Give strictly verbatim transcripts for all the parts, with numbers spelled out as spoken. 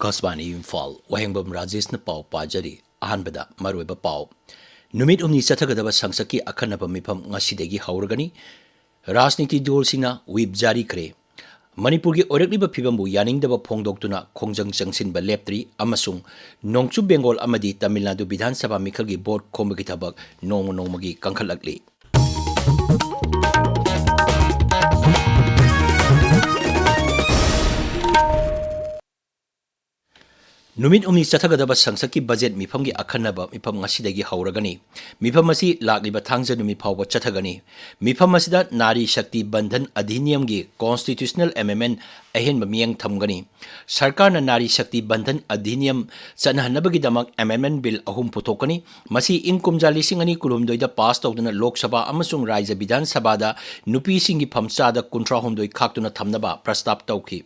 ꯑꯀꯥꯁꯕꯥꯅꯤ ꯏꯝꯐꯥꯜ, ꯋꯥꯍꯦꯡꯕꯝ ꯔꯥꯖꯦꯁꯅ ꯄꯥꯎ ꯄꯥꯖꯔꯤ꯫ ꯑꯍꯥꯟꯕꯗ ꯃꯔꯨꯑꯣꯏꯕ ꯄꯥꯎ꯫ ꯅꯨꯃꯤꯠ ꯍꯨꯝꯅꯤ ꯆꯠꯊꯒꯗꯕ ꯁꯪꯁꯠꯀꯤ ꯑꯈꯟꯅꯕ ꯃꯤꯐꯝ ꯉꯁꯤꯗꯒꯤ ꯍꯧꯔꯒꯅꯤ꯫ ꯔꯥꯖꯅꯤꯇꯤ ꯗꯜꯁꯤꯡꯅ ꯋꯤꯞ ꯖꯥꯔꯤ ꯈ꯭ꯔꯦ꯫ ꯃꯅꯤꯄꯨꯔꯒꯤ ꯑꯣꯏꯔꯛꯂꯤꯕ ꯐꯤꯕꯝꯕꯨ ꯌꯥꯅꯤꯡꯗꯕ ꯐꯣꯡꯗꯣꯛꯇꯨꯅ ꯈꯣꯡꯖꯪ ꯆꯪꯁꯤꯟꯕ ꯂꯦꯞꯇ꯭ꯔꯤ ꯑꯃꯁꯨꯡ ꯅꯣꯡꯆꯨꯞ ꯕꯦꯡꯒꯣꯜ ꯑꯃꯗꯤ ꯇꯥꯃꯤꯜ ꯅꯥꯗꯨ ꯕꯤꯙꯥꯟ ꯁꯚꯥ ꯃꯤꯈꯜꯒꯤ ꯚꯣꯠ ꯈꯣꯝꯕꯒꯤ ꯊꯕꯛ ꯅꯣꯡꯃ ꯅꯣꯡꯃꯒꯤ ꯀꯟꯈꯠꯂꯛꯂꯤ꯫ ꯅꯨꯃꯤꯠ ꯍꯨꯝꯅꯤ ꯆꯠꯊꯒꯗꯕ ꯁꯪꯁꯠꯀꯤ ꯕꯖꯦꯠ ꯃꯤꯐꯝꯒꯤ ꯑꯈꯟꯅꯕ ꯃꯤꯐꯝ ꯉꯁꯤꯗꯒꯤ ꯍꯧꯔꯒꯅꯤ꯫ ꯃꯤꯐꯝ ꯑꯁꯤ ꯂꯥꯛꯂꯤꯕ ꯊꯥꯡꯖ ꯅꯨꯃꯤꯠ ꯐꯥꯎꯕ ꯆꯠꯊꯒꯅꯤ꯫ ꯃꯤꯐꯝ ꯑꯁꯤꯗ ꯅꯥꯔꯤ ꯁꯛꯇꯤ ꯕꯟꯙꯟ ꯑꯙꯤꯅꯤꯌꯝꯒꯤ constitutional amendment ꯑꯍꯦꯟꯕ ꯃꯤꯠꯌꯦꯡ ꯊꯝꯒꯅꯤ꯫ ꯁꯔꯀꯥꯔꯅ ꯅꯥꯔꯤ ꯁꯛꯇꯤ ꯕꯟꯙꯟ ꯑꯙꯤꯅꯤꯌꯝ ꯆꯠꯅꯍꯟꯅꯕꯒꯤꯗꯃꯛ amendment bill ꯑꯍꯨꯝ ꯄꯨꯊꯣꯛꯀꯅꯤ꯫ ꯃꯁꯤ ꯏꯪ ꯀꯨꯝꯖꯥ ꯂꯤꯁꯤꯡ ꯑꯅꯤ ꯀꯨꯟꯍꯨꯝꯗꯣꯏꯗ ꯄꯥꯁ ꯇꯧꯗꯨꯅ ꯂꯣꯛ ꯁꯚꯥ ꯑꯃꯁꯨꯡ ꯔꯥꯖ꯭ꯌ ꯕꯤꯙꯥꯟ ꯁꯚꯥꯗ ꯅꯨꯄꯤꯁꯤꯡꯒꯤ ꯐꯝ ꯆꯥꯗ ꯀꯨꯟꯊ꯭ꯔꯥꯍꯨꯝꯗꯣꯏ ꯈꯥꯛꯇꯨꯅ ꯊꯝꯅꯕ ꯄ꯭ꯔꯁꯇꯥꯞ ꯇꯧꯈꯤ꯫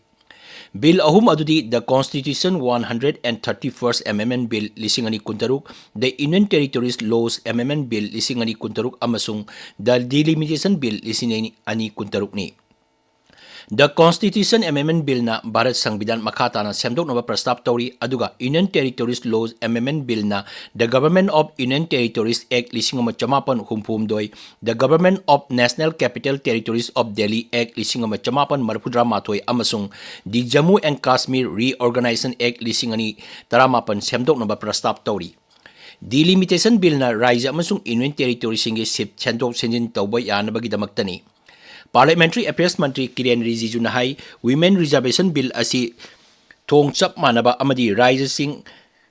ꯕꯤꯜ ꯑꯍꯨꯝ ꯑꯗꯨꯗꯤ The Constitution one hundred and thirty-first Amendment Bill ꯂꯤꯁꯤꯡ ꯑꯅꯤ ꯀꯨꯟꯇꯔꯨꯛ, The Union Territories Laws Amendment Bill ꯂꯤꯁꯤꯡ ꯑꯅꯤ ꯀꯨꯟꯇꯔꯨꯛ ꯑꯃꯁꯨꯡ The Delimitation Bill ꯂꯤꯁꯤꯡ ꯑꯅꯤ ꯀꯨꯟꯇꯔꯨꯛꯅꯤ꯫ The Constitution Amendment Billꯅ ꯚꯥꯔꯠ ꯁꯪꯕꯤꯙꯥꯟ ꯃꯈꯥ ꯇꯥꯅ ꯁꯦꯝꯗꯣꯛꯅꯕ ꯄ꯭ꯔꯁꯇꯥꯞ ꯇꯧꯔꯤ, ꯑꯗꯨꯒ Union Territories Laws Amendment Billꯅ The Government of Union Territories Act ꯂꯤꯁꯤꯡ ꯑꯃ ꯆꯃꯥꯄꯟ ꯍꯨꯝꯐꯨ ꯍꯨꯝꯗꯣꯏ, The Government of National Capital Territories of Delhi Act ꯂꯤꯁꯤꯡ ꯑꯃ ꯆꯃꯥꯄꯟ ꯃꯔꯤꯐꯨꯇꯔꯥ ꯃꯥꯊꯣꯏ ꯑꯃꯁꯨꯡ The Jammu and Kashmir Reorganization Act ꯂꯤꯁꯤꯡ ꯑꯅꯤ ꯇꯔꯥꯃꯥꯄꯟ ꯁꯦꯝꯗꯣꯛꯅꯕ ꯄ꯭ꯔꯁꯇꯥꯞ ꯇꯧꯔꯤ꯫ Delimitation Billꯅ ꯔꯥꯖ꯭ꯌ ꯑꯃꯁꯨꯡ Union Territoriesꯁꯤꯡꯒꯤ ꯁꯤꯠ ꯁꯦꯝꯗꯣꯛ ꯁꯦꯝꯖꯤꯟ ꯇꯧꯕ ꯌꯥꯅꯕꯒꯤꯗꯃꯛꯇꯅꯤ꯫ Parliamentary Affairs ꯃꯟꯇ꯭ꯔꯤ ꯀꯤꯔꯦꯟ ꯔꯤꯖꯤꯖꯨꯅ ꯍꯥꯏ, Women Reservation Bill ꯑꯁꯤ ꯊꯣꯡ ꯆꯞ ꯃꯥꯟꯅꯕ ꯑꯃꯗꯤ ꯔꯥꯖ꯭ꯌꯁꯤꯡ,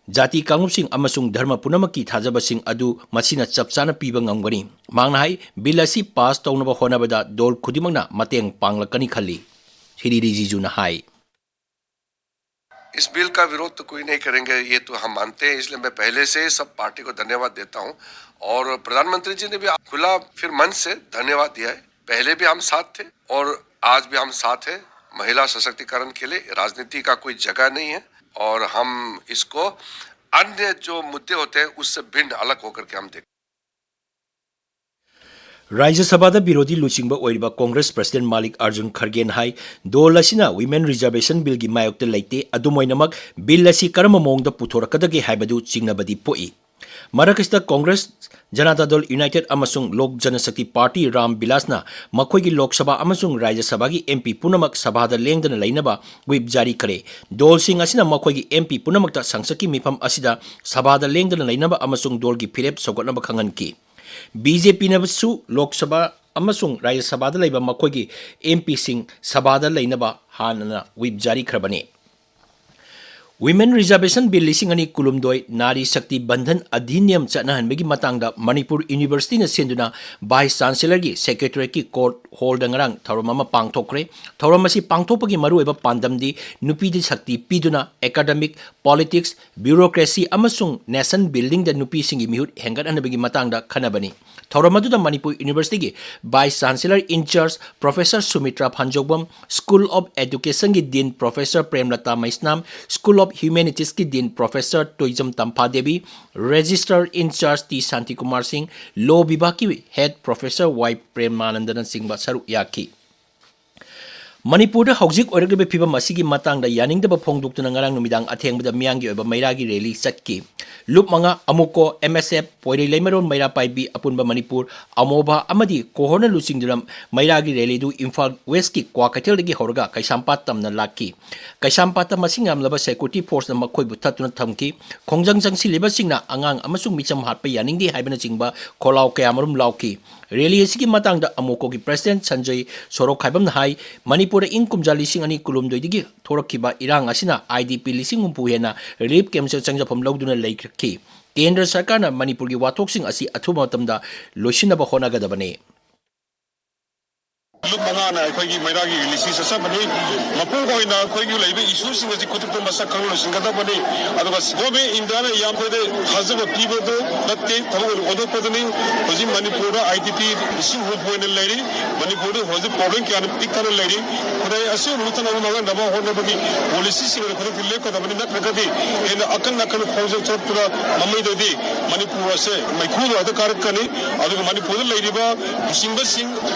ꯖꯥꯇꯤ ꯀꯥꯡꯂꯨꯞꯁꯤꯡ ꯑꯃꯁꯨꯡ ꯙꯔꯃ ꯄꯨꯝꯅꯃꯛꯀꯤ ꯊꯥꯖꯕꯁꯤꯡ ꯑꯗꯨ ꯃꯁꯤꯅ ꯆꯞ ꯆꯥꯅ ꯄꯤꯕ ꯉꯝꯒꯅꯤ꯫ ꯃꯍꯥꯛꯅ ꯍꯥꯏ, ꯕꯤꯜ ꯑꯁꯤ ꯄꯥꯁ ꯇꯧꯅꯕ ꯍꯣꯠꯅꯕꯗ ꯗꯣꯜ ꯈꯨꯗꯤꯡꯃꯛꯅ ꯃꯇꯦꯡ ꯄꯥꯡꯂꯛꯀꯅꯤ ꯈꯜꯂꯤ꯫ ꯁ꯭ꯔꯤ ꯔꯤꯖꯤꯖꯨꯅ ꯍꯥꯏ꯫ इस बिल का विरोध तो कोई नहीं करेंगे, ये तो हम मानते हैं, इसलिए मैं पहले से ही सब पार्टी को धन्यवाद देता हूं। और प्रधानमंत्री जी ने भी खुला फिर मन से धन्यवाद दिया है। पहले भी हम साथ थे और आज भी हम साथ हैं। महिला सशक्तिकरण के लिए राजनीति का कोई जगह नहीं है और हम इसको अन्य जो मुद्दे होते हैं उससे भिन्न अलग होकर के हम देखते हैं। ꯔꯥꯖ꯭ꯌ ꯁꯚꯥꯗ ꯕꯤꯔꯣꯙꯤ ꯂꯨꯆꯤꯡꯕ ꯑꯣꯏꯔꯤꯕ ꯀꯣꯡꯒ꯭ꯔꯦꯁ ꯄ꯭ꯔꯁꯤꯗꯦꯟ ꯃꯥꯂꯤꯛ ꯑꯥꯔꯖꯨꯟ ꯈꯔꯒꯦꯅ ꯍꯥꯏ, ꯗꯣꯜ ꯑꯁꯤꯅ Women Reservation Billꯒꯤ ꯃꯥꯌꯣꯛꯇ ꯂꯩꯇꯦ, ꯑꯗꯨꯝ ꯑꯣꯏꯅꯃꯛ ꯕꯤꯜ ꯑꯁꯤ ꯀꯔꯝꯕ ꯃꯑꯣꯡꯗ ꯄꯨꯊꯣꯔꯛꯀꯗꯒꯦ ꯍꯥꯏꯕꯗꯨ ꯆꯤꯡꯅꯕꯗꯤ ꯄꯣꯛꯏ꯫ ꯃꯔꯛ ꯑꯁꯤꯗ ꯀꯣꯡꯒ꯭ꯔꯦꯁ, ꯖꯅꯇꯥ ꯗꯜ ꯌꯨꯅꯥꯏꯇꯦꯗ ꯑꯃꯁꯨꯡ ꯂꯣꯛ ꯖꯅꯁꯛꯇꯤ ꯄꯥꯔꯇꯤ ꯔꯥꯝ ꯕꯤꯂꯥꯁꯅ ꯃꯈꯣꯏꯒꯤ ꯂꯣꯛ ꯁꯚꯥ ꯑꯃꯁꯨꯡ ꯔꯥꯖ꯭ꯌ ꯁꯚꯥꯒꯤ MP ꯄꯨꯝꯅꯃꯛ ꯁꯚꯥꯗ ꯂꯦꯡꯗꯅ ꯂꯩꯅꯕ ꯋꯤꯞ ꯖꯥꯔꯤ ꯈꯔꯦ꯫ ꯗꯣꯜꯁꯤꯡ ꯑꯁꯤꯅ ꯃꯈꯣꯏꯒꯤ MP ꯄꯨꯝꯅꯃꯛꯇ ꯁꯪꯁꯠꯀꯤ ꯃꯤꯐꯝ ꯑꯁꯤꯗ ꯁꯚꯥꯗ ꯂꯦꯡꯗꯅ ꯂꯩꯅꯕ ꯑꯃꯁꯨꯡ ꯗꯣꯜꯒꯤ ꯐꯤꯔꯦꯞ ꯁꯧꯒꯠꯅꯕ ꯈꯪꯍꯟꯈꯤ꯫ BJPꯅꯁꯨ ꯂꯣꯛ ꯁꯚꯥ ꯑꯃꯁꯨꯡ ꯔꯥꯖ꯭ꯌ ꯁꯚꯥꯗ ꯂꯩꯕ ꯃꯈꯣꯏꯒꯤ MPꯁꯤꯡ ꯁꯚꯥꯗ ꯂꯩꯅꯕ ꯍꯥꯟꯅꯅ ꯋꯤꯞ ꯖꯥꯔꯤ ꯈ꯭ꯔꯕꯅꯤ꯫ Women Reservation Bill ꯂꯤꯁꯤꯡ ꯑꯅꯤ ꯀꯨꯟꯍꯨꯝꯗꯣꯏ ꯅꯥꯔꯤ ꯁꯛꯇꯤ ꯕꯟꯙꯟ ꯑꯙꯤꯅꯤꯌꯝ ꯆꯠꯅꯍꯟꯕꯒꯤ ꯃꯇꯥꯡꯗ ꯃꯅꯤꯄꯨꯔ Universityꯅ ꯁꯤꯟꯗꯨꯅ Vice Chancellorꯒꯤ Secretariatꯀꯤ Court Hallꯗ ꯉꯔꯥꯡ ꯊꯧꯔꯝ ꯑꯃ ꯄꯥꯡꯊꯣꯛꯈ꯭ꯔꯦ꯫ ꯊꯧꯔꯝ ꯑꯁꯤ ꯄꯥꯡꯊꯣꯛꯄꯒꯤ ꯃꯔꯨꯑꯣꯏꯕ ꯄꯥꯟꯗꯝꯗꯤ ꯅꯨꯄꯤꯗ ꯁꯛꯇꯤ ꯄꯤꯗꯨꯅ academic, politics, bureaucracy ꯑꯃꯁꯨꯡ nation buildingꯗ ꯅꯨꯄꯤꯁꯤꯡꯒꯤ ꯃꯤꯍꯨꯠ ꯍꯦꯟꯒꯠꯍꯟꯕꯒꯤ ꯃꯇꯥꯡꯗ ꯈꯟꯅꯕꯅꯤ꯫ ꯊꯧꯔꯝ ꯑꯗꯨꯗ ꯃꯅꯤꯄꯨꯔ Universityꯒꯤ Vice Chancellor in charge Professor Sumitra Phanjoubam, School of Educationꯒꯤ Dean Professor Premlata Meisnam, School of Humanitiesꯀꯤ Dean Professor Toijam Tampha Devi, Registrar in charge T Shantikumar Singh, Law ꯕꯤꯚꯥꯒꯀꯤ Head Professor ꯋꯥꯏ ꯄ꯭ꯔꯦꯃꯥꯅꯟꯗꯅꯆꯤꯡꯕ ꯁꯔꯨꯛ ꯌꯥꯈꯤ꯫ ꯃꯅꯤꯄꯨꯔꯗ ꯍꯧꯖꯤꯛ ꯑꯣꯏꯔꯛꯂꯤꯕ ꯐꯤꯕꯝ ꯑꯁꯤꯒꯤ ꯃꯇꯥꯡꯗ ꯌꯥꯅꯤꯡꯗꯕ ꯐꯣꯡꯗꯣꯛꯇꯨꯅ ꯉꯔꯥꯡ ꯅꯨꯃꯤꯗꯥꯡ ꯑꯊꯦꯡꯕꯗ ꯃꯤꯌꯥꯝꯒꯤ ꯑꯣꯏꯕ ꯃꯩꯔꯥꯒꯤ rally ꯆꯠꯈꯤ꯫ ꯂꯨꯞ ꯃꯉꯥ, ꯑꯃꯨꯀꯣ, MSF, ꯄꯣꯏꯔꯩ ꯂꯩꯃꯔꯣꯟ ꯃꯩꯔꯥ ꯄꯥꯏꯕꯤ, ꯑꯄꯨꯟꯕ ꯃꯅꯤꯄꯨꯔ, ꯑꯃꯣꯕꯥ ꯑꯃꯗꯤ ꯀꯣꯍꯣꯔꯅ ꯂꯨꯆꯤꯡꯗꯨꯅ ꯃꯩꯔꯥꯒꯤ rallyꯗꯨ ꯏꯝꯐꯥꯜ Westꯀꯤ ꯀ꯭ꯋꯥꯀꯩꯊꯦꯜꯗꯒꯤ ꯍꯧꯔꯒ ꯀꯩꯁꯥꯝꯄꯥꯠ ꯇꯝꯅ ꯂꯥꯛꯈꯤ꯫ ꯀꯩꯁꯥꯝꯄꯥꯠꯇ ꯃꯁꯤꯡ ꯌꯥꯝꯂꯕ security forceꯅ ꯃꯈꯣꯏꯕꯨ ꯊꯠꯇꯨꯅ ꯊꯝꯈꯤ꯫ ꯈꯣꯡꯖꯪ ꯆꯪꯁꯤꯜꯂꯤꯕꯁꯤꯡꯅ ꯑꯉꯥꯡ ꯑꯃꯁꯨꯡ ꯃꯤꯆꯝ ꯍꯥꯠꯄ ꯌꯥꯅꯤꯡꯗꯦ ꯍꯥꯏꯕꯅꯆꯤꯡꯕ ꯈꯣꯜꯂꯥꯎ ꯀꯌꯥꯃꯔꯨꯝ ꯂꯥꯎꯈꯤ꯫ Rally ꯑꯁꯤꯒꯤ ꯃꯇꯥꯡꯗ ꯑꯃꯣꯀꯣꯒꯤ President ꯁꯟꯖꯣꯏ ꯁꯣꯔꯣꯛꯈꯥꯏꯕꯝꯅ ꯍꯥꯏ, ꯃꯅꯤꯄꯨꯔꯗ ꯏꯪ ꯀꯨꯝꯖꯥ ꯂꯤꯁꯤꯡ ꯑꯅꯤ ꯀꯨꯟꯍꯨꯝꯗꯣꯏꯗꯒꯤ ꯊꯣꯔꯛꯈꯤꯕ ꯏꯔꯥꯡ ꯑꯁꯤꯅ IDP ꯂꯤꯁꯤꯡ ꯍꯨꯝꯐꯨ ꯍꯦꯟꯅ relief campꯁꯤꯡ ꯆꯪꯖꯐꯝ ꯂꯧꯗꯨꯅ ꯂꯩꯈꯤ꯫ ꯀꯦꯟꯗ꯭ꯔ ꯁꯔꯀꯥꯔꯅ ꯃꯅꯤꯄꯨꯔꯒꯤ ꯋꯥꯊꯣꯛꯁꯤꯡ ꯑꯁꯤ ꯑꯊꯨꯕ ꯃꯇꯝꯗ ꯂꯣꯏꯁꯤꯟꯅꯕ ꯍꯣꯠꯅꯒꯗꯕꯅꯤ꯫ ꯂꯨꯞ ꯃꯉꯥꯅ ꯑꯩꯈꯣꯏꯒꯤ ꯃꯩꯔꯥꯒꯤ ꯔꯦꯂꯤꯁꯤ ꯆꯠꯆꯕꯅꯤ꯫ ꯃꯄꯨꯡ ꯑꯣꯏꯅ ꯑꯩꯈꯣꯏꯒꯤ ꯂꯩꯕ ꯏꯁꯨꯁꯤꯡ ꯑꯁꯤ ꯈꯨꯗꯛꯇ ꯃꯁꯛ ꯈꯪꯅ ꯂꯣꯏꯁꯤꯟꯒꯗꯕꯅꯤ꯫ ꯑꯗꯨꯒ ꯒꯣꯔꯃꯦꯟ ꯏꯟꯗꯤꯌꯥꯅ ꯌꯥꯝ ꯑꯩꯈꯣꯏꯗ ꯊꯥꯖꯕ ꯄꯤꯕꯗꯨ ꯅꯠꯇꯦ, ꯊꯕꯛ ꯑꯣꯏꯅ ꯑꯣꯟꯊꯣꯛꯄꯗꯨꯅꯤ꯫ ꯍꯧꯖꯤꯛ ꯃꯅꯤꯄꯨꯔꯗ ꯑꯥꯏ ꯗꯤ ꯄꯤ ꯂꯤꯁꯤꯡ ꯍꯨꯝꯐꯨ ꯍꯦꯟꯅ ꯂꯩꯔꯤ꯫ ꯃꯅꯤꯄꯨꯔꯗ ꯍꯧꯖꯤꯛ ꯄ꯭ꯔꯣꯕ꯭ꯂꯦꯝ ꯀꯌꯥꯅ ꯄꯤꯛ ꯊꯟꯅ ꯂꯩꯔꯤ꯫ ꯈꯨꯗꯥꯏ ꯑꯁꯤ ꯃꯨꯊꯠꯅꯕ ꯃꯥꯡꯍꯟꯅꯕ ꯍꯣꯠꯅꯕꯒꯤ ꯄꯣꯂꯤꯁꯤꯁꯤꯡ ꯑꯗꯨ ꯈꯨꯗꯛꯇ ꯂꯦꯞꯀꯗꯕꯅꯤ, ꯅꯠꯇ꯭ꯔꯒꯗꯤ ꯍꯦꯟꯅ ꯑꯀꯟ ꯑꯀꯟꯕ ꯈꯣꯡꯖꯪ ꯆꯠꯇꯨꯅ ꯃꯃꯩꯗꯗꯤ ꯃꯅꯤꯄꯨꯔ ꯑꯁꯦ ꯃꯩꯈꯨ ꯉꯥꯛꯇ ꯀꯥꯔꯛꯀꯅꯤ꯫ ꯑꯗꯨꯒ ꯃꯅꯤꯄꯨꯔꯗ ꯂꯩꯔꯤꯕ ꯂꯨꯆꯤꯡꯕꯁꯤꯡ,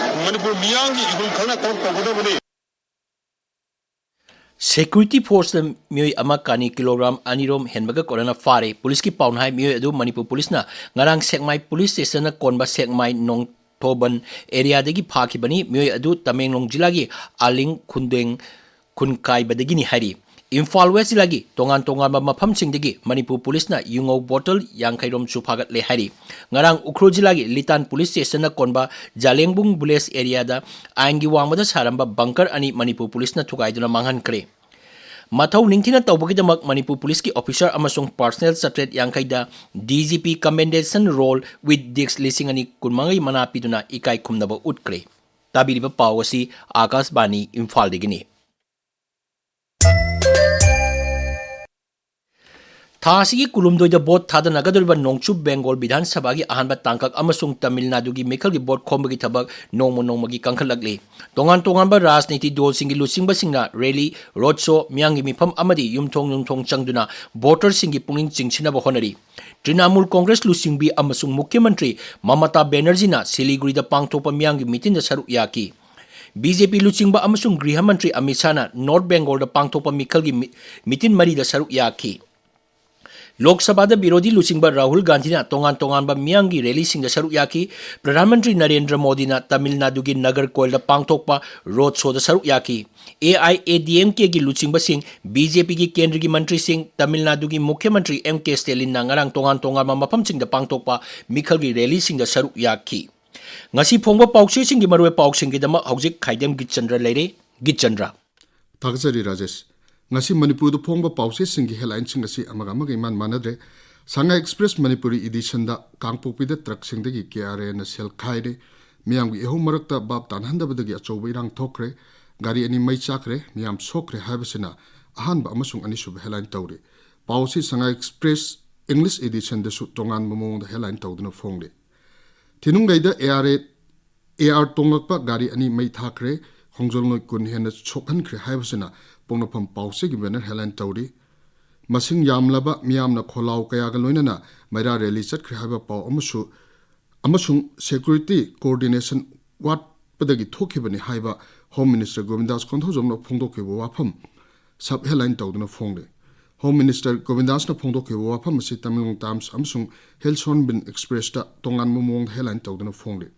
ꯃꯅꯤꯄꯨꯔ ꯃꯤꯌꯥꯝꯒꯤ ꯏꯍꯨꯜ ꯈꯪꯅ ꯊꯕꯛ ꯇꯧꯒꯗꯕꯅꯤ꯫ ꯁꯦꯀ꯭ꯌꯨꯔꯤꯇꯤ ꯐꯣꯔꯁꯇ ꯃꯤꯑꯣꯏ ꯑꯃ ꯀꯥꯅꯤ ꯀꯤꯂꯣꯒ꯭ꯔꯥꯝ ꯑꯅꯤꯔꯣꯝ ꯍꯦꯟꯕꯒ ꯀꯣꯟꯅꯅ ꯐꯥꯔꯦ꯫ ꯄꯨꯂꯤꯁꯀꯤ ꯄꯥꯎꯅ ꯍꯥꯏ, ꯃꯤꯑꯣꯏ ꯑꯗꯨ ꯃꯅꯤꯄꯨꯔ ꯄꯨꯂꯤꯁꯅ ꯉꯔꯥꯡ ꯁꯦꯛꯃꯥꯏ ꯄꯨꯂꯤꯁ ꯁ꯭ꯇꯦꯁꯟꯅ ꯀꯣꯟꯕ ꯁꯦꯛꯃꯥꯏ ꯅꯣꯡꯊꯣꯕꯟ ꯑꯦꯔꯤꯌꯥꯗꯒꯤ ꯐꯥꯈꯤꯕꯅꯤ꯫ ꯃꯤꯑꯣꯏ ꯑꯗꯨ ꯇꯃꯦꯡꯂꯣꯡ ꯖꯤꯂꯥꯒꯤ ꯑꯂꯤꯡ ꯈꯨꯟꯗꯦꯡ ꯈꯨꯟ ꯀꯥꯏꯕꯗꯒꯤꯅꯤ ꯍꯥꯏꯔꯤ꯫ ꯏꯝꯐꯥꯜ ꯋꯦꯁ ꯖꯤꯂꯥꯒꯤ ꯇꯣꯉꯥꯟ ꯇꯣꯉꯥꯟꯕ ꯃꯐꯝꯁꯤꯡꯗꯒꯤ ꯃꯅꯤꯄꯨꯔ ꯄꯨꯂꯤꯁꯅ ꯌꯨꯉꯧ ꯕꯣꯇꯜ ꯌꯥꯡꯈꯩꯔꯣꯝꯁꯨ ꯐꯥꯒꯠꯂꯦ ꯍꯥꯏꯔꯤ꯫ ꯉꯔꯥꯡ ꯎꯈ꯭ꯔꯨꯜ ꯖꯤꯂꯥꯒꯤ ꯂꯤꯇꯥꯟ ꯄꯨꯂꯤꯁ ꯁ꯭ꯇꯦꯁꯟꯅ ꯀꯣꯟꯕ ꯖꯥꯂꯦꯡꯕꯨꯡ ꯚꯤꯂꯦꯖ ꯑꯦꯔꯤꯌꯥꯗ ꯑꯥꯏꯟꯒꯤ ꯋꯥꯡꯃꯗ ꯁꯥꯔꯝꯕ ꯕꯪꯀꯔ ꯑꯅꯤ ꯃꯅꯤꯄꯨꯔ ꯄꯨꯂꯤꯁꯅ ꯊꯨꯒꯥꯏꯗꯨꯅ ꯃꯥꯡꯍꯟꯈ꯭ꯔꯦ꯫ ꯃꯊꯧ ꯅꯤꯡꯊꯤꯅ ꯇꯧꯕꯒꯤꯗꯃꯛ ꯃꯅꯤꯄꯨꯔ ꯄꯨꯂꯤꯁꯀꯤ ꯑꯣꯐꯤꯁꯥꯔ ꯑꯃꯁꯨꯡ ꯄꯥꯔꯁꯅꯦꯜ ꯆꯥꯇ꯭ꯔꯦꯠ ꯌꯥꯡꯈꯩꯗ D G P Commendation Roll with Disc ꯂꯤꯁꯤꯡ ꯑꯅꯤ ꯀꯨꯟꯃꯉꯥꯒꯤ ꯃꯅꯥ ꯄꯤꯗꯨꯅ ꯏꯀꯥꯏ ꯈꯨꯝꯅꯕ ꯎꯠꯈ꯭ꯔꯦ꯫ ꯇꯥꯕꯤꯔꯤꯕ ꯄꯥꯎ ꯑꯁꯤ ꯑꯥꯀꯥꯁꯕꯥꯅꯤ ꯏꯝꯐꯥꯜꯗꯒꯤꯅꯤ꯫ ꯊꯥ ꯑꯁꯤꯒꯤ ꯀꯨꯟꯍꯨꯝꯗꯣꯏꯗ ꯚꯣꯠ ꯊꯥꯗꯅꯒꯗꯧꯔꯤꯕ ꯅꯣꯡꯆꯨꯞ ꯕꯦꯡꯒꯣꯜ ꯕꯤꯙꯥꯟ ꯁꯚꯥꯒꯤ ꯑꯍꯥꯟꯕ ꯇꯥꯡꯀꯛ ꯑꯃꯁꯨꯡ ꯇꯥꯃꯤꯜ ꯅꯥꯗꯨꯒꯤ ꯃꯤꯈꯜꯒꯤ ꯚꯣꯠ ꯈꯣꯝꯕꯒꯤ ꯊꯕꯛ ꯅꯣꯡꯃ ꯅꯣꯡꯃꯒꯤ ꯀꯟꯈꯠꯂꯛꯂꯤ꯫ ꯇꯣꯉꯥꯟ ꯇꯣꯉꯥꯟꯕ ꯔꯥꯖꯅꯤꯇꯤ ꯗꯣꯜꯁꯤꯡꯒꯤ ꯂꯨꯆꯤꯡꯕꯁꯤꯡꯅ ꯔꯦꯂꯤ, ꯔꯣꯗ ꯁꯣ, ꯃꯤꯌꯥꯝꯒꯤ ꯃꯤꯐꯝ ꯑꯃꯗꯤ ꯌꯨꯝꯊꯣꯡ ꯌꯨꯝꯊꯣꯡ ꯆꯪꯗꯨꯅ ꯚꯣꯇꯔꯁꯤꯡꯒꯤ ꯄꯨꯛꯅꯤꯡ ꯆꯤꯡꯁꯤꯟꯅꯕ ꯍꯣꯠꯅꯔꯤ꯫ ꯇ꯭ꯔꯤꯅꯥꯃꯨꯜ ꯀꯣꯡꯒ꯭ꯔꯦꯁ ꯂꯨꯆꯤꯡꯕꯤ ꯑꯃꯁꯨꯡ ꯃꯨꯈ꯭ꯌ ꯃꯟꯇ꯭ꯔꯤ ꯃꯃꯇꯥ ꯕꯦꯅꯔꯖꯤꯅ ꯁꯤꯂꯤꯒꯨꯔꯤꯗ ꯄꯥꯡꯊꯣꯛꯄ ꯃꯤꯌꯥꯝꯒꯤ ꯃꯤꯇꯤꯟꯗ ꯁꯔꯨꯛ ꯌꯥꯈꯤ꯫ ꯕꯤ ꯖꯦ ꯄꯤ ꯂꯨꯆꯤꯡꯕ ꯑꯃꯁꯨꯡ ꯒ꯭ꯔꯤꯍ ꯃꯟꯇ꯭ꯔꯤ ꯑꯃꯤꯠ ꯁꯥꯍꯅ ꯅꯣꯔꯊ ꯕꯦꯡꯒꯣꯜꯗ ꯄꯥꯡꯊꯣꯛꯄ ꯃꯤꯈꯜꯒꯤ ꯃꯤ-, ꯃꯤꯇꯤꯟ ꯃꯔꯤꯗ ꯁꯔꯨꯛ ꯌꯥꯈꯤ꯫ ꯂꯣꯛ ꯁꯚꯥꯗ ꯕꯤꯔꯣꯙꯤ ꯂꯨꯆꯤꯡꯕ ꯔꯥꯍꯨꯜ ꯒꯥꯟꯙꯤꯅ ꯇꯣꯉꯥꯟ ꯇꯣꯉꯥꯟꯕ ꯃꯤꯌꯥꯝꯒꯤ ꯔꯦꯂꯤꯁꯤꯡꯗ ꯁꯔꯨꯛ ꯌꯥꯈꯤ꯫ ꯄ꯭ꯔꯙꯥꯟ ꯃꯟꯇ꯭ꯔꯤ ꯅꯔꯦꯟꯗ꯭ꯔ ꯃꯣꯗꯤꯅ ꯇꯥꯃꯤꯜ ꯅꯥꯗꯨꯒꯤ ꯅꯒꯔ ꯀꯣꯏꯜꯗ ꯄꯥꯡꯊꯣꯛꯄ ꯔꯣꯗ ꯁꯣꯗ ꯁꯔꯨꯛ ꯌꯥꯈꯤ꯫ A I A D M ꯀꯦꯒꯤ ꯂꯨꯆꯤꯡꯕꯁꯤꯡ, ꯕꯤ ꯖꯦ ꯄꯤꯒꯤ ꯀꯦꯟꯗ꯭ꯔꯒꯤ ꯃꯟꯇ꯭ꯔꯤꯁꯤꯡ, ꯇꯥꯃꯤꯜ ꯅꯥꯗꯨꯒꯤ ꯃꯨꯈ꯭ꯌ ꯃꯟꯇ꯭ꯔꯤ ꯑꯦꯝ ꯀꯦ ꯁ꯭ꯇꯦꯂꯤꯟꯅ ꯉꯔꯥꯡ ꯇꯣꯉꯥꯟ ꯇꯣꯉꯥꯟꯕ ꯃꯐꯝꯁꯤꯡꯗ ꯄꯥꯡꯊꯣꯛꯄ ꯃꯤꯈꯜꯒꯤ ꯔꯦꯂꯤꯁꯤꯡꯗ ꯁꯔꯨꯛ ꯌꯥꯈꯤ꯫ ꯉꯁꯤ ꯐꯣꯡꯕ ꯄꯥꯎꯆꯦꯁꯤꯡꯒꯤ ꯃꯔꯨꯑꯣꯏꯕ ꯄꯥꯎꯁꯤꯡꯒꯤꯗꯃꯛ ꯍꯧꯖꯤꯛ ꯈꯥꯏꯗꯦꯝ ꯒꯤꯠꯆꯟꯗ꯭ꯔ ꯂꯩꯔꯦ꯫ ꯒꯤꯠꯆꯟꯗ꯭ꯔ꯫ ꯊꯥꯒꯠꯆꯔꯤ ꯔꯥꯖꯦꯁ꯫ ꯉꯁꯤ ꯃꯅꯤꯄꯨꯔꯗ ꯐꯣꯡꯕ ꯄꯥꯎꯆꯦꯁꯤꯡꯒꯤ ꯍꯦꯗꯂꯥꯏꯟꯁꯤꯡ ꯑꯁꯤ ꯑꯃꯒ ꯑꯃꯒ ꯏꯃꯥꯟ ꯃꯥꯟꯅꯗ꯭ꯔꯦ꯫ ꯁꯉꯥꯏ ꯑꯦꯛꯁꯄ꯭ꯔꯦꯁ ꯃꯅꯤꯄꯨꯔꯤ ꯏꯗꯤꯁꯟꯗ ꯀꯥꯡꯄꯣꯛꯄꯤꯗ ꯇ꯭ꯔꯛꯁꯤꯡꯗꯒꯤ ꯀꯦ ꯑꯥꯔ ꯑꯦꯅ ꯁꯦꯜ ꯈꯥꯏꯔꯦ꯫ ꯃꯤꯌꯥꯝꯒꯤ ꯏꯍꯧ ꯃꯔꯛꯇ ꯚꯥꯞ ꯇꯥꯅꯍꯟꯗꯕꯗꯒꯤ ꯑꯆꯧꯕ ꯏꯔꯥꯡ ꯊꯣꯛꯈ꯭ꯔꯦ, ꯒꯥꯔꯤ ꯑꯅꯤ ꯃꯩ ꯆꯥꯛꯈ꯭ꯔꯦ, ꯃꯤꯌꯥꯝ ꯁꯣꯛꯈ꯭ꯔꯦ ꯍꯥꯏꯕꯁꯤꯅ ꯑꯍꯥꯟꯕ ꯑꯃꯁꯨꯡ ꯑꯅꯤꯁꯨꯕ headline ꯇꯧꯔꯤ꯫ ꯄꯥꯎ ꯑꯁꯤ Sangai Express English editionꯗꯁꯨ ꯇꯣꯉꯥꯟꯕ ꯃꯑꯣꯡꯗ headline ꯇꯧꯗꯨꯅ ꯐꯣꯡꯂꯤ꯫ ꯊꯤꯅꯨꯡꯒꯩꯗ AR, AR ꯇꯣꯡꯂꯛꯄ ꯒꯥꯔꯤ ꯑꯅꯤ ꯃꯩ ꯊꯥꯈ꯭ꯔꯦ, ꯈꯣꯡꯖꯣꯜ ꯅꯣꯏ ꯀꯨꯟ ꯍꯦꯟꯅ ꯁꯣꯛꯍꯟꯈ꯭ꯔꯦ ꯍꯥꯏꯕꯁꯤꯅ ꯄꯣꯛꯅꯐꯝ ꯄꯥꯎꯆꯦꯒꯤ banner headline ꯇꯧꯔꯤ꯫ ꯃꯁꯤꯡ ꯌꯥꯝꯂꯕ ꯃꯤꯌꯥꯝꯅ ꯈꯣꯜꯂꯥꯎ ꯀꯌꯥꯒ ꯂꯣꯏꯅꯅ ꯃꯩꯔꯥ rally ꯆꯠꯈ꯭ꯔꯦ ꯍꯥꯏꯕ ꯄꯥꯎ ꯑꯃꯁꯨ, ꯑꯃꯁꯨꯡ security coordination ꯋꯥꯠꯄꯗꯒꯤ ꯊꯣꯛꯈꯤꯕꯅꯤ ꯍꯥꯏꯕ Home Minister ꯒꯣꯕꯤꯟꯗꯥꯁ ꯀꯣꯟꯊꯧꯖꯝꯅ ꯐꯣꯡꯗꯣꯛꯈꯤꯕ ꯋꯥꯐꯝ sub headline ꯇꯧꯗꯨꯅ ꯐꯣꯡꯂꯤ꯫ Home Minister ꯒꯣꯕꯤꯟꯗꯥꯁꯅ ꯐꯣꯡꯗꯣꯛꯈꯤꯕ ꯋꯥꯐꯝ ꯑꯁꯤ ꯇꯃꯦꯡꯂꯣꯡ Times ꯑꯃꯁꯨꯡ ꯍꯤꯜ ꯁꯣꯟꯕꯤꯟ Expressꯇ ꯇꯣꯉꯥꯟꯕ ꯃꯑꯣꯡꯗ headline ꯇꯧꯗꯨꯅ ꯐꯣꯡꯂꯤ꯫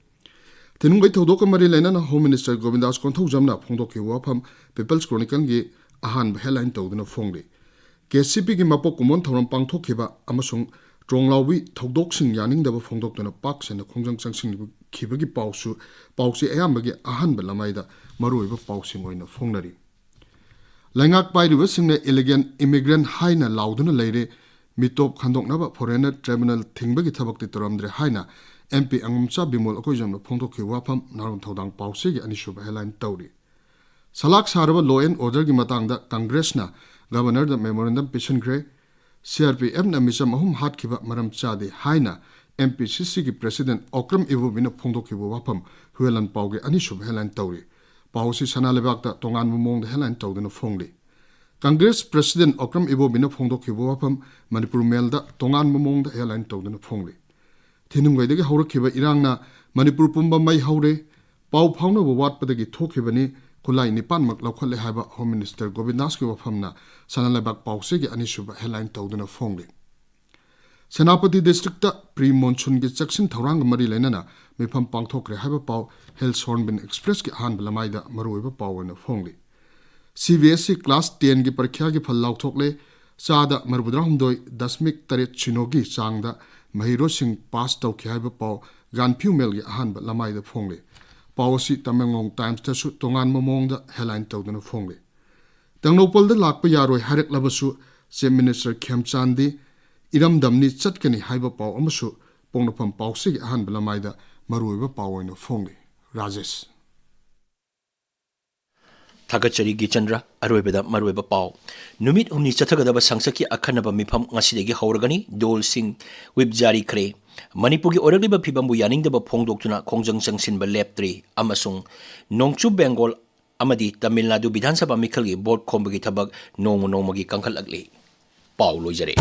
ꯊꯤꯅꯨꯡꯒꯩ ꯊꯧꯗꯣꯛꯀ ꯃꯔꯤ ꯂꯩꯅꯅ Home Minister ꯒꯣꯕꯤꯟꯗꯥꯁ ꯀꯣꯟꯊꯧꯖꯝꯅ ꯐꯣꯡꯗꯣꯛꯈꯤꯕ ꯋꯥꯐꯝ People's Chronicleꯒꯤ ꯑꯍꯥꯟꯕ headline ꯇꯧꯗꯨꯅ ꯐꯣꯡꯂꯤ꯫ KCPꯒꯤ ꯃꯄꯣꯛ ꯀꯨꯝꯑꯣꯟ ꯊꯧꯔꯝ ꯄꯥꯡꯊꯣꯛꯈꯤꯕ ꯑꯃꯁꯨꯡ ꯇ꯭ꯔꯣꯡꯂꯥꯎꯕꯤ ꯊꯧꯗꯣꯛꯁꯤꯡ ꯌꯥꯅꯤꯡꯗꯕ ꯐꯣꯡꯗꯣꯛꯇꯨꯅ ꯄꯥꯛ ꯁꯟꯅ ꯈꯣꯡꯖꯪ ꯆꯪꯁꯤꯟꯈꯤꯕꯒꯤ ꯄꯥꯎꯁꯨ, ꯄꯥꯎꯆꯦ ꯑꯌꯥꯝꯕꯒꯤ ꯑꯍꯥꯟꯕ ꯂꯃꯥꯏꯗ ꯃꯔꯨꯑꯣꯏꯕ ꯄꯥꯎꯁꯤꯡ ꯑꯣꯏꯅ ꯐꯣꯡꯅꯔꯤ꯫ ꯂꯩꯉꯥꯛ ꯄꯥꯏꯔꯤꯕꯁꯤꯡꯅ illegal immigrant ꯍꯥꯏꯅ ꯂꯥꯎꯗꯨꯅ ꯂꯩꯔꯦ꯫ ꯃꯤꯇꯣꯞ ꯈꯟꯗꯣꯛꯅꯕ foreigner tribunal ꯊꯤꯡꯕꯒꯤ ꯊꯕꯛꯇꯤ ꯇꯧꯔꯝꯗ꯭ꯔꯦ ꯍꯥꯏꯅ MP ꯑꯉꯝꯆꯥ ꯕꯤꯃꯣꯜ ꯑꯩꯈꯣꯏꯖꯝꯅ ꯐꯣꯡꯗꯣꯛꯈꯤꯕ ꯋꯥꯐꯝ ꯅꯍꯥꯔꯣꯜ ꯊꯧꯗꯥꯡ ꯄꯥꯎꯆꯦꯒꯤ ꯑꯅꯤꯁꯨꯕ headline ꯇꯧꯔꯤ꯫ ꯁꯂꯥꯛ ꯁꯥꯔꯕ law and orderꯒꯤ ꯃꯇꯥꯡꯗ Congressꯅ Governorꯗ memorandum ꯄꯤꯁꯤꯟꯈ꯭ꯔꯦ꯫ CRPFꯅ ꯃꯤꯆꯝ ꯑꯍꯨꯝ ꯍꯥꯠꯈꯤꯕ ꯃꯔꯝ ꯆꯥꯗꯦ ꯍꯥꯏꯅ MPCCꯒꯤ President ꯑꯣꯀ꯭ꯔꯝ ꯏꯕꯣꯕꯤꯅ ꯐꯣꯡꯗꯣꯛꯈꯤꯕ ꯋꯥꯐꯝ ꯍꯨꯌꯦꯂꯟ ꯄꯥꯎꯒꯤ ꯑꯅꯤꯁꯨꯕ headline ꯇꯧꯔꯤ꯫ ꯄꯥꯎ ꯑꯁꯤ ꯁꯅꯥ ꯂꯩꯕꯥꯛꯇ ꯇꯣꯉꯥꯟꯕ ꯃꯑꯣꯡꯗ headline ꯇꯧꯗꯨꯅ ꯐꯣꯡꯂꯤ꯫ Congress President ꯑꯣꯀ꯭ꯔꯝ ꯏꯕꯣꯕꯤꯅ ꯐꯣꯡꯗꯣꯛꯈꯤꯕ ꯋꯥꯐꯝ ꯃꯅꯤꯄꯨꯔ ꯃꯦꯜꯗ ꯇꯣꯉꯥꯟꯕ ꯃꯑꯣꯡꯗ headline ꯇꯧꯗꯨꯅ ꯐꯣꯡꯂꯤ꯫ ꯊꯤꯅꯨꯡꯒꯩꯗꯒꯤ ꯍꯧꯔꯛꯈꯤꯕ ꯏꯔꯥꯡꯅ ꯃꯅꯤꯄꯨꯔ ꯄꯨꯝꯕ ꯃꯩ ꯍꯧꯔꯦ, ꯄꯥꯎ ꯐꯥꯎꯅꯕ ꯋꯥꯠꯄꯗꯒꯤ ꯊꯣꯛꯈꯤꯕꯅꯤ, ꯈꯨꯠꯂꯥꯏ ꯅꯤꯄꯥꯟꯃꯛ ꯂꯧꯈꯠꯂꯦ ꯍꯥꯏꯕ Home Minister ꯒꯣꯕꯤꯟꯗꯥꯁꯀꯤ ꯋꯥꯐꯝꯅ ꯁꯅꯥ ꯂꯩꯕꯥꯛ ꯄꯥꯎꯆꯦꯒꯤ ꯑꯅꯤꯁꯨꯕ headline ꯇꯧꯗꯨꯅ ꯐꯣꯡꯂꯤ꯫ ꯁꯦꯅꯥꯄꯇꯤ districtꯇ pre monsoonꯒꯤ ꯆꯦꯛꯁꯤꯟ ꯊꯧꯔꯥꯡꯒ ꯃꯔꯤ ꯂꯩꯅꯅ ꯃꯤꯐꯝ ꯄꯥꯡꯊꯣꯛꯈ꯭ꯔꯦ ꯍꯥꯏꯕ ꯄꯥꯎ ꯍꯤꯜ ꯁꯣꯟꯕꯤꯟ Expressꯀꯤ ꯑꯍꯥꯟꯕ ꯂꯃꯥꯏꯗ ꯃꯔꯨꯑꯣꯏꯕ ꯄꯥꯎ ꯑꯣꯏꯅ ꯐꯣꯡꯂꯤ꯫ CBSE class tenꯒꯤ ꯄꯔꯤꯈ꯭ꯌꯥꯒꯤ ꯐꯜ ꯂꯥꯎꯊꯣꯛꯂꯦ꯫ ꯆꯥꯗ ꯃꯔꯤꯐꯨꯇꯔꯥꯍꯨꯝꯗꯣꯏ ꯗꯁꯃꯤꯛ ꯇꯔꯦꯠ ꯁꯤꯅꯣꯒꯤ ꯆꯥꯡꯗ ꯃꯍꯩꯔꯣꯏꯁꯤꯡ pass ꯇꯧꯈꯤ ꯍꯥꯏꯕ ꯄꯥꯎ ꯒꯥꯟꯐꯤꯎ ꯃꯦꯜꯒꯤ ꯑꯍꯥꯟꯕ ꯂꯃꯥꯏꯗ ꯐꯣꯡꯂꯤ꯫ ꯄꯥꯎ ꯑꯁꯤ ꯇꯃꯦꯡꯂꯣꯡ Timesꯇꯁꯨ ꯇꯣꯉꯥꯟꯕ ꯃꯑꯣꯡꯗ headline ꯇꯧꯗꯨꯅ ꯐꯣꯡꯂꯤ꯫ ꯇꯦꯡꯅꯧꯄꯜꯗ ꯂꯥꯛꯄ ꯌꯥꯔꯣꯏ ꯍꯥꯏꯔꯛꯂꯕꯁꯨ Chief Minister ꯈꯦꯝꯆꯥꯟꯗꯤ ꯏꯔꯝꯗꯝꯅꯤ ꯆꯠꯀꯅꯤ ꯍꯥꯏꯕ ꯄꯥꯎ ꯑꯃꯁꯨ ꯄꯣꯛꯅꯐꯝ ꯄꯥꯎꯆꯦꯒꯤ ꯑꯍꯥꯟꯕ ꯂꯃꯥꯏꯗ ꯃꯔꯨꯑꯣꯏꯕ ꯄꯥꯎ ꯑꯣꯏꯅ ꯐꯣꯡꯂꯤ꯫ ꯔꯥꯖꯦꯁ꯫ ꯊꯥꯒꯠꯆꯔꯤ ꯒꯤꯆꯟꯗ꯭ꯔ꯫ ꯑꯔꯣꯏꯕꯗ ꯃꯔꯨꯑꯣꯏꯕ ꯄꯥꯎ꯫ ꯅꯨꯃꯤꯠ ꯍꯨꯝꯅꯤ ꯆꯠꯊꯒꯗꯕ ꯁꯪꯁꯠꯀꯤ ꯑꯈꯟꯅꯕ ꯃꯤꯐꯝ ꯉꯁꯤꯗꯒꯤ ꯍꯧꯔꯒꯅꯤ꯫ ꯗꯣꯜꯁꯤꯡ ꯋꯤꯞ ꯖꯥꯔꯤ ꯈ꯭ꯔꯦ꯫ ꯃꯅꯤꯄꯨꯔꯒꯤ ꯑꯣꯏꯔꯛꯂꯤꯕ ꯐꯤꯕꯝꯕꯨ ꯌꯥꯅꯤꯡꯗꯕ ꯐꯣꯡꯗꯣꯛꯇꯨꯅ ꯈꯣꯡꯖꯪ ꯆꯪꯁꯤꯟꯕ ꯂꯦꯞꯇ꯭ꯔꯤ꯫ ꯑꯃꯁꯨꯡ ꯅꯣꯡꯆꯨꯞ ꯕꯦꯡꯒꯣꯜ ꯑꯃꯗꯤ ꯇꯥꯃꯤꯜ ꯅꯥꯗꯨ ꯕꯤꯙꯥꯟ ꯁꯚꯥ ꯃꯤꯈꯜꯒꯤ ꯚꯣꯠ ꯈꯣꯝꯕꯒꯤ ꯊꯕꯛ ꯅꯣꯡꯃ ꯅꯣꯡꯃꯒꯤ ꯀꯟꯈꯠꯂꯛꯂꯤ꯫ ꯄꯥꯎ ꯂꯣꯏꯖꯔꯦ꯫